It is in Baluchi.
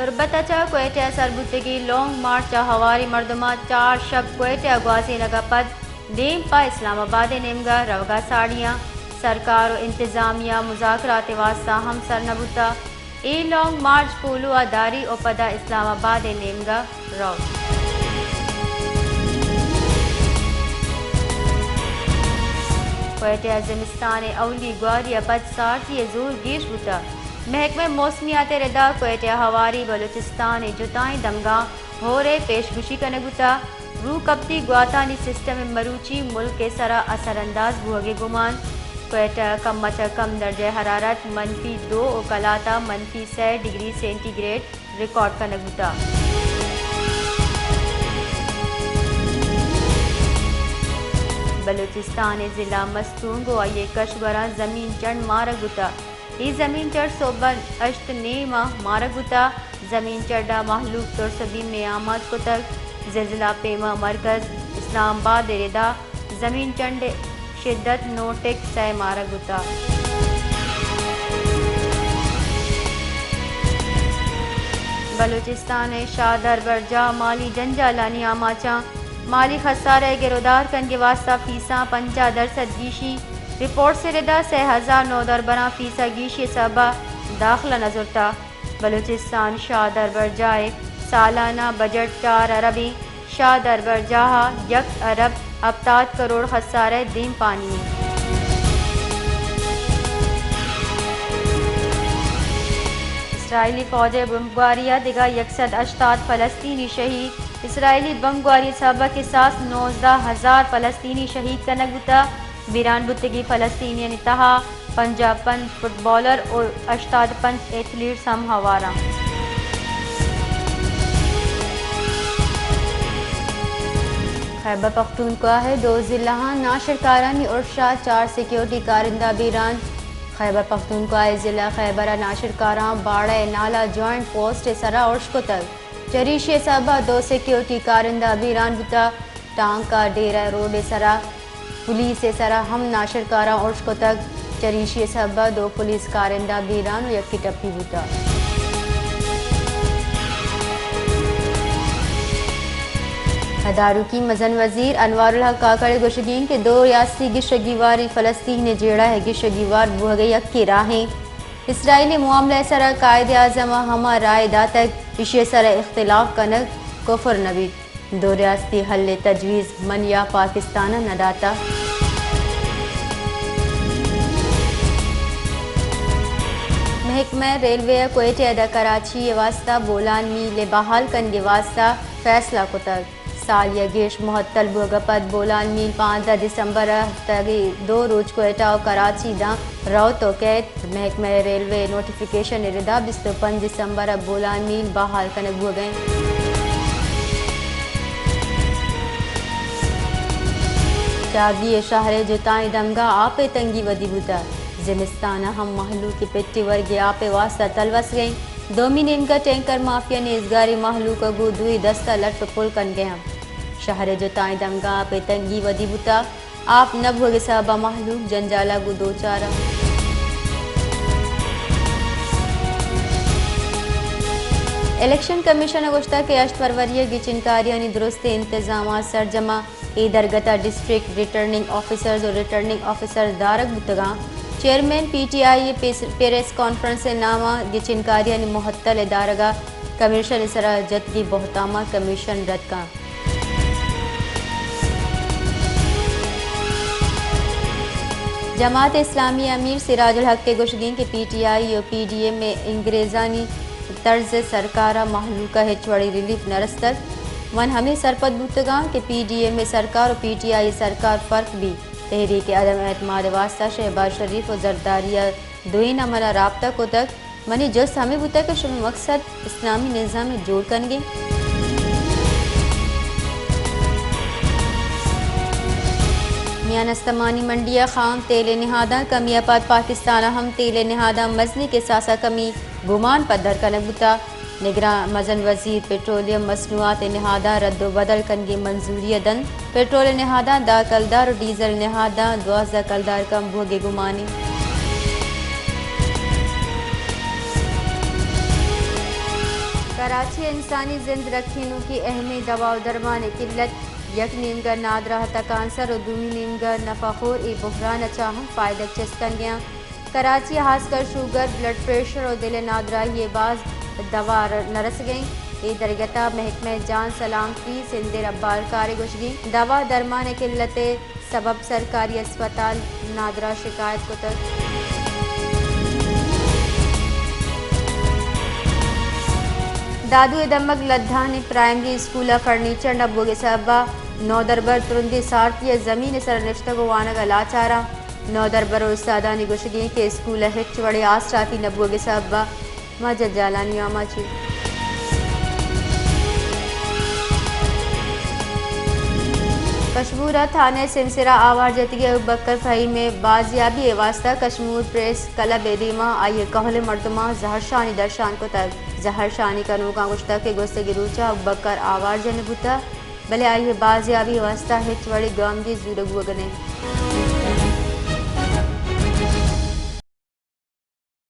تربت ءَ چہ کوئٹہ ءَ سر بوتگیں لانگ مارچ ءَ ہواریں مردماں چار شپ کوئٹہ ءَ گوازینگ ءَ پد دیم پہ اسلام آباد ءِ نیمگ ءَ روگ ءَ ساڑیاں۔ سرکار ءُ انتظامیہ مذاکرات ءِ واستہ ہم سر نہ بوتگ۔ اے لانگ مارچ پولو ءَ داری ءُ پدا اسلام آباد ءِ نیمگ ءَ روت۔ کوئٹہ ءَ زمستان ءِ اولی گواری ءَ پد سارتی ءِ زور گیش بوتگ۔ محکمہ موسمیات ءِ ردا کوئٹہ ءَ ہواریں بلوچستان ءِ جتائیں دمگاں ہور ءِ پیش گوشی کنگ بوتگ۔ روکپتی گواتانی سسٹم ءِ مروچی ملک ءِ سرا اثر انداز بوہگ ءِ گمان۔ کوئٹہ ءَ کم ءَ چہ کم درجہ حرارت منفی دو ءُ کلات ءَ منفی سئے ڈگری سینٹی گریڈ ریکارڈ کنگ بوتگ۔ بلوچستان ءِ ضلع مستونگ ءُ آئی ءِ کشوراں زمین چنڈ مارگ بوتگ۔ اے زمین چنڈ سہب ءَ ہشت نیم ءَ مارگ بوتگ۔ زمین چنڈ ءَ مہلوک ترس ءُ بیم ءَ آماچ کتگ۔ زلزلہ پیما مرکز اسلام آباد ءِ ردا زمین چنڈ ءِ شدت نو ٹک سئے مارگ بوتگ۔ بلوچستان ءِ شاہ دربرجاہ مالی جنجالانی آماچاں۔ مالی خسارہ ءِ گرودار کنگ ءِ واستہ فیساں پنجاہ درسد گیشی۔ رپورٹس ءِ ردا سئے ہزار نودربراں فیس ءَ گیشی ءِ سبب ءَ داخلہ نہ زرتگ۔ بلوچستان شاہ دربرجاہ ءِ سالانہ بجٹ چار ارب ایں۔ شاہ دربرجاہ ءَ یک ارب ہپتاد کروڑ خسارہ ءِ دیمپانی ایں۔ اسرائیلی فوج ءِ بمبگواری ءَ دگہ یک سد ہشتاد فلسطینی شہید۔ اسرائیلی بمبگواری ءِ سبب ءَ کساس نوزدہ ہزار فلسطینی شہید کنگ بوتگ۔ بیران بوتگیں فلسطینیانی تہا پنجاہ پنچ فٹبالر ءُ ہشتاد پنچ ایتھلیٹس ہم ہوار اَنت۔ خیبر پختونخوا ءِ دو ضلعاں ناشرکارانی ارش ءَ چار سیکیورٹی کارندہ بیران۔ خیبر پختونخوا ءِ ضلع خیبر ءَ ناشرکاراں باڑہ ءِ نالا جوائنٹ پوسٹ ءِ سرا ارش کتگ۔ چریشی ءِ سبب ءَ دو سیکیورٹی کارندہ بیران بوتگ۔ ٹانک ءَ ڈیرہ روڈ ءِ سرا پولیس ءِ سرا ہم ناشرکاراں ارش کتگ۔ چریشی ءِ سبب ءَ دو پولیس کارندہ بیران ءُ یکے ٹپی بوتگ۔ تدارکی مزن وزیر انوار الحق کاکڑ ءِ گوشگ اِنت کہ دو ریاستی گیشگیواری فلسطین ءِ جیڑہ ءِ گیشگیوار بوہگ ءِ یکے راہ ایں۔ اسرائیلی معاملہ ءِ سرا قائد اعظم ءَ ہما رائے داتگ، ایشی ءِ سرا اختلاف کنگ کفر نہ بیت۔ دو ریاستی حل ءِ تجویز من یا پاکستان ءَ نہ داتگ۔ محکمہ ریلوے ءَ کوئٹہ ءَ داں کراچی ءِ واستہ بولان میل ءِ بحال کنگ ءِ واستہ فیصلہ کتگ۔ سال ءَ گیش معطل بوگ ءَ پد بولان میل پانزدہ دسمبر ءَ ہفتگ ءِ دو روچ کوئٹہ ءُ کراچی داں روت ءُ کیت۔ محکمہ ریلوے ءِ نوٹیفکیشن ءِ ردا بیست ءُ پنچ دسمبر ءَ بولان میل بحال کنگ بوگ ءَ اِنت۔ چاگی ءِ شہر ءِ جتائیں دمگاں آپ ءِ تنگی ودی بوتگ۔ زمستان ءَ ہم مہلوک ءِ پٹی ورگ ءِ آپ ءِ واستہ تلوسگ ءَ اِنت۔ دومی نیمگ ءَ ٹینکر مافیا نیزگاریں مہلوک ءَ گوں دوئیں دست ءَ لٹ ءُ پل کنگ ءَ اَنت۔ شہر ءِ جتائیں دمگاں آپ ءِ تنگی ودی بوتگ۔ آپ نہ بوگ ءِ سبب ءَ مہلوک جنجال ءَ گوں دوچار اَنت۔ الیکشن کمیشن ءَ گوشتگ کہ ہشت فروری ءَ گچینکاریانی درستیں انتظامات سرجم اَنت۔ اے درگت ءَ ڈسٹرکٹ ریٹرننگ آفیسرز ءُ ریٹرننگ آفیسرز دارگ بوتگ اَنت۔ چیئرمین پی ٹی آئی ءِ پیس-، پریس کانفرنس ءِ نام ءَ گچینکاریانی معطل ءِ دارگ ءَ کمیشن ءِ سرا جتگیں بہتاماں کمیشن رد کنت۔ جماعت اسلامی ءِ امیر سراج الحق ءِ گوشگ اِنت کہ پی ٹی آئی ءُ پی ڈی ایم ءِ انگریزانی طرز ءِ سرکار ءَ مہلوک ءَ ہچ وڑیں ریلیف نہ رستگ۔ من ہمے سرپد بوتگ آں کہ پی ڈی ایم ءِ سرکار ءُ پی ٹی آئی ءِ سرکار فرق بیت۔ تحریک عدم اعتماد ءِ واستہ شہباز شریف ءُ زرداری ءَ دوئیناں من ءَ رابطہ کتگ۔ منی جست ہمے بوتگ کہ شمئے مقصد اسلامی نظام ءِ جوڑ کنگ اِنت۔ میان استمانی منڈی ءَ خام تیل ءِ نہاداں کمی ءَ پد پاکستان ءَ ہم تیل ءِ نہاداں مزنیں کساس ءَ کمی گمان پدر کنگ بوتگ۔ نگراں مزن وزیر پٹرولیم مصنوعات ءِ نہاداں رد ءُ بدل کنگ ءِ منظوری ءَ دنت۔ پٹرول ءِ نہاداں دہ کلدار ءُ ڈیزل ءِ نہاداں دوازدہ کلدار کم بوگ ءِ گمان اِنت۔ کراچی ءَ انسانی زند رکھینوکی اہمیں دوا و درمان ءِ قلت، یک نیمگا نادراہ تکانسر و دومی نیمگا نفع خور اے بحران ءَ چہ ہم پائدگ چست کنگ ءَ اَنت۔ کراچی ءَ ہاسکر شوگر، بلڈ پریشر و دل ءِ نادراہی ءِ باز دوا ر-، نہ رسگ ءَ اِنت۔ اے درگت ءَ محکمہ جان سلامتی سندھ ءِ ربارکار ءِ گوشگ ءَ اِنت دوا درمان ءِ قلت ءِ سبب سرکاری ہسپتال نادراہ شکایت کتگ۔ دادو ءِ دمگ لدھانی پرائمری اسکول ءَ فرنیچر نہ بوگ ءِ سبب ءَ نودربر ترندیں سارتی ءَ زمین ءِ سر ءَ نشتگ ءُ وانگ ءَ لاچار اَنت۔ نودربر ءُ استادانی گوشگ اِنت کہ اسکول ءَ ہچ وڑیں آسراتی نہ بوگ ءِ سبب ءَ ما جنجالانی آماچ ایں۔ کشمور ءَ تھانہ ءِ سمسر ءَ آوار جتگیں ابوبکر فہیم ءِ بازیابی ءِ واستہ کشمور پریس کلب ءِ دیما آئی ءِ کہول ءِ مردماں زہرشانی درشان کتگ۔ زہرشانی کنوکاں گوشتگ کہ گوستگیں روچ ءَ ابوبکر آوار جنگ بوتگ، بلے آئی ءِ بازیابی ءِ واستہ ہچ وڑیں گامگیج زورگ بوگ ءَ نہ اِنت۔